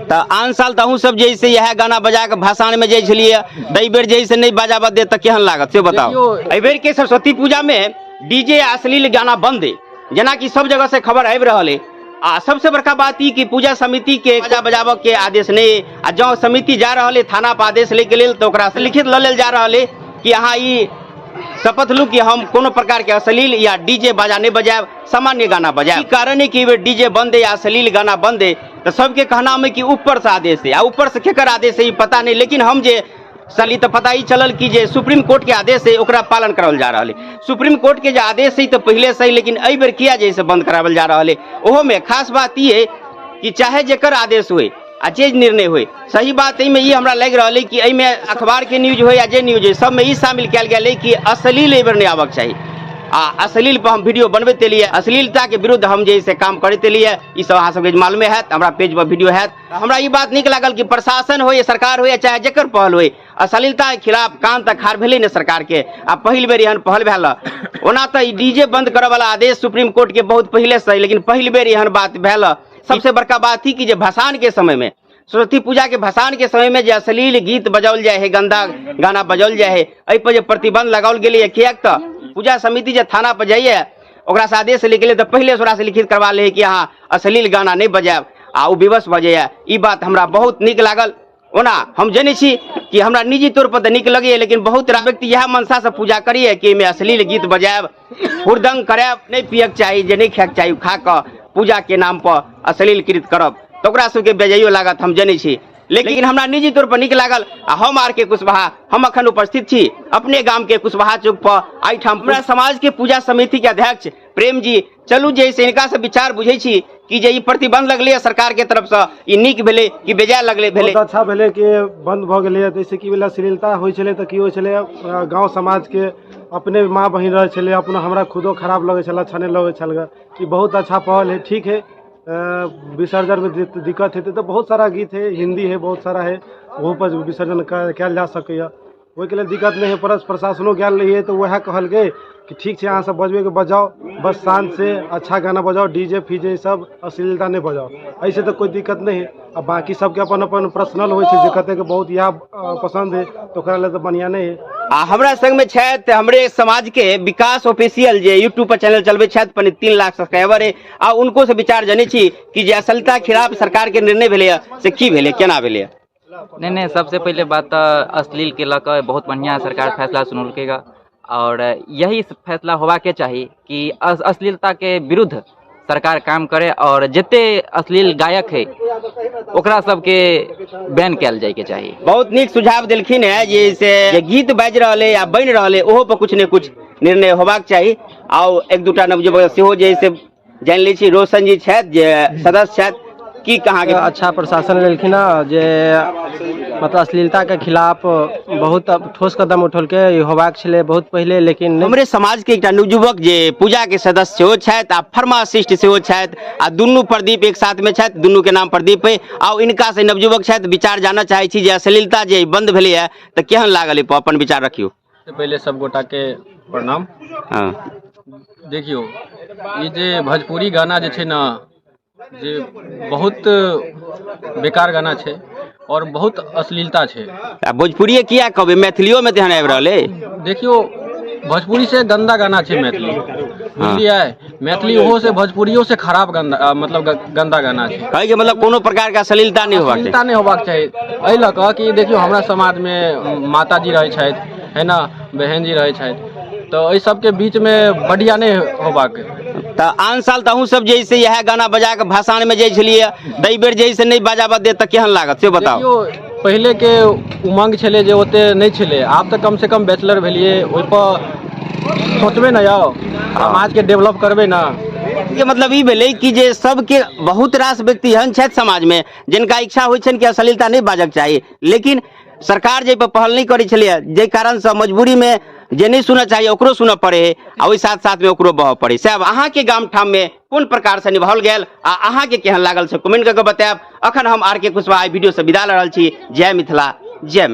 तऽ आन साल तऽ अहूँ सब जे से इएह गाना बजा कऽ भसानमे जाइ छलियै, तऽ एहि बेर जे से नहि बजाबऽ देत तऽ केहन लागत से बताउ। एहि बेर के सरस्वती पूजामे डीजे आ अश्लील गाना बंद अइ, जेनाकि सब जगह से खबर आबि रहल अइ। आ सबसे बड़का बात ई कि पूजा समिति के बाजा बजाबऽ के आदेश नहि अइ, आ जँ समिति जा रहल अइ थाना पर आदेश लैके लेल तऽ ओकरा लिखित लऽ लेल जा रहल अइ कि अहाँ ई शपथ लू कि हम कोनो प्रकार के अश्लील या डीजे बाजा नहि बजायब, सामान्य गाना बजायब। ई कारण है कि डीजे बंद है या अश्लील गाना बंद है, तऽ सबके कहना में कि ऊपर से आदेश है, आ ऊपर से केकर आदेश है ई पता नहीं, लेकिन हम जे सली तऽ पता ई चलल कि जे सुप्रीम कोर्ट के आदेश है ओकरा पालन कराओल जा रहल है। सुप्रीम कोर्ट के जे आदेश है तऽ पहिले से है, लेकिन एहि बेर किया जे से बंद कराओल जा रहल है। ओहो में खास बात ई है कि चाहे जेकर आदेश हुए आ जे निर्णय हुए, सही बात एहिमे ई हमरा लागि रहल है कि एहिमे अखबार के न्यूज होय या जे न्यूज होय, सबमे ई शामिल कयल गेल है कि अश्लील एहि बेर नहि आबक चाही। आ अश्लील पर हम वीडियो बनबैत एलियै, अश्लीलता के विरुद्ध हम जे से काम करैत एलियै, ई सब अहाँ सबके मालूमे हैत, हमरा पेज पर वीडियो हैत। हमरा ई बात नीक लागल कि प्रशासन होय, सरकार होय, चाहे जकर पहल होय, अश्लीलता के खिलाफ कान तक खार भेलै ने सरकार के, आ पहिल बेर एहन पहल भेल। ओना तऽ ई डीजे बंद करऽ वाला आदेश सुप्रीम कोर्ट के बहुत पहिले से, लेकिन पहिल बेर एहन बात भेल। सबसे बड़का बात ही कि जे भसान के समय में, सरस्वती पूजा के भसान के समय में जे अश्लील गीत बजाओल जाय है, गंदा गाना बजाओल जाय है, एहि पर जे प्रतिबंध लगाओल गेलै, किएक तऽ पूजा समिति जे थाना पर जाइए ओकरा से आदेश ले गेलै तऽ पहिले ओकरा से लिखित करवा ले कि अहाँ अश्लील गाना नहि बजायब, आ ओ विवश भऽ जाइए। ई बात हमरा बहुत नीक लागल। ओना हम जनै छी कि हमरा निजी तौर पर तऽ नीक लगैए, लेकिन बहुत रास व्यक्ति इएह मनसासँ पूजा करैए कि एहिमे अश्लील गीत बजायब, हुड़दंग करायब, नहि पियके चाही, जे नहि खायके चाही खा कऽ पूजाके नाम पर अश्लील कृत करब, तऽ ओकरा सबके बेजाइयो लागत, हम जनै छी, लेकिन हमरा निजी तौर पर नीक लागल। आ हम आर के कुशवाहा, हम अखन उपस्थित छी अपने गाम के कुशवाहा चौक पर। एहिठाम हमरा समाज के पूजा समिति के अध्यक्ष प्रेम जी, चलू जे से हिनका से विचार बुझै छी कि जे ई प्रतिबंध लगलै सरकार के तरफ से, ई नीक भेलै कि बेजाय लगलै? भेलै, बहुत अच्छा भेलै कि बंद भऽ गेलै। जैसे कि भेलै अश्लीलता होइ छलै तऽ की होइ छलै, गाँव समाजके अपने माँ बहिन रहै छलै, अपना हमरा खुदो खराब लगै छलै, अच्छा नहि लगै छल। ई बहुत अच्छा पहल है, ठीक है। विसर्जनमे दिक्कत हेतै तऽ बहुत सारा गीत है, हिन्दी है, बहुत सारा है, ओहो पर विसर्जन कयल जा सकैए, ओहिके लेल दिक्कत नहि है। प्लस प्रशासनो गेल रहियै तऽ वएह कहलकै कि ठीक छै, अहाँ सब बजबैके बजाउ, बस शान से अच्छा गाना बजाउ, डी जे फीजे सब अश्लीलता नहि बजाउ, एहिसँ तऽ कोइ दिक्कत नहि है। आ बाँकी सबके अपन अपन पर्सनल होइ छै, जे कतेक बहुत इएह पसन्द है तऽ ओकरा लेल तऽ बढ़िआँ नहि है। आ हमरा संगमे छथि हमरे समाजके विकास ऑफिशियल, जे यूट्यूब पर चैनल चलबै छथि, 2.75 लाख सब्सक्राइबर है, आ उनको से विचार जनै छी कि जे अश्लीलता खिलाफ सरकार के निर्णय भेलैए से की भेलै, केना भेलैए। नहि नहि, सबसे पहिले बात तऽ अश्लीलके लऽ कऽ बहुत बढ़िआँ सरकार फैसला सुनलकै गऽ, आओर यही फैसला होबाके चाही कि अश्लीलताके विरुद्ध सरकार काम करे आओर जते अश्लील गायक है ओकरा सबके बैन कयल जाइके चाही। बहुत नीक सुझाव देलखिन है जे से जे गीत बाजि रहल है या बनि रहल है ओहो पर कुछ ने कुछ निर्णय होबाक चाही। आउ एक दूटा नवयुवक सेहो जे से जानि लै छी, रोशन जी छथि जे सदस्य छथि, की कहाँ के अच्छा प्रशासन लेलखिन हँ जे मतलब अश्लीलताके खिलाफ बहुत ठोस कदम उठौलकै। ई होबाक छलै बहुत पहिले, लेकिन नहि। हमरे समाज के एकटा नवयुवक जे पूजा के सदस्य सेहो छथि आ फार्मासिस्ट सेहो छथि, आ दुनू प्रदीप एक साथ में छथि, दुनू के नाम प्रदीप है। आ इनका से नवयुवक छथि, विचार जानऽ चाहै छी जे अश्लीलता जे बंद भेलैए तऽ केहन लागल, एहि पर अपन विचार रखियौ। सबसे पहिले सब गोटा के प्रणाम। देखियौ, ई जे भोजपुरी गाना जे छै ने, जे बहुत बेकार गाना छै और बहुत अश्लीलता छै। आ भोजपुरिये किया कहबै, मैथिलियो में तेहन आबि रहल अइ। देखियौ, भोजपुरी से गंदा गाना छै मैथिली, बुझलियै? मैथिली ओहो से भोजपुरियो से खराब गंदा, मतलब गंदा गाना छै। कहैके मतलब कोनो प्रकार के अश्लीलता नहि होबाक चाही। अश्लीलता नहि होबाक चाही, एहि लऽ कऽ कि देखियौ, हमरा समाजमे माताजी रहै छथि, है ने, बहन जी रहै छथि, तऽ एहि सबके बीचमे बढ़िआँ नहि होबाक। तऽ आन साल तऽ अहूँ सब जे से इएह गाना बजा कऽ भसान मे जाइ छलियै, तऽ एहि बेर जे से नहि बजाबऽ देत तऽ केहन लागत से बताउ। देखियौ, पहिलेके उमंग छलै जे ओते नहि छलै, आब तऽ कमसँ कम बैचलर भेलियै, ओहिपर सोचबै ने यौ, समाजके डेवलप करबै ने। के मतलब ई भेलै कि जे सबके बहुत रास व्यक्ति एहन छथि समाजमे जिनका इच्छा होइ छनि कि अश्लीलता नहि बाजक चाही, लेकिन सरकार जाहि पर पहल नहि करै छलैए, जाहि कारणसँ मजबूरीमे जे नहि सुनऽ चाही ओकरो सुनऽ पड़ै हइ आ ओहि साथ साथमे ओकरो बहऽ पड़ै। साहेब, अहाँके गाम ठाममे कोन प्रकारसँ निभाओल गेल आ अहाँके केहन लागल से कमेंट कऽ के बतायब। अखन हम आर के कुशवाहा एहि वीडियोसँ विदा लऽ रहल छी। जय मिथिला, जय मैथिली।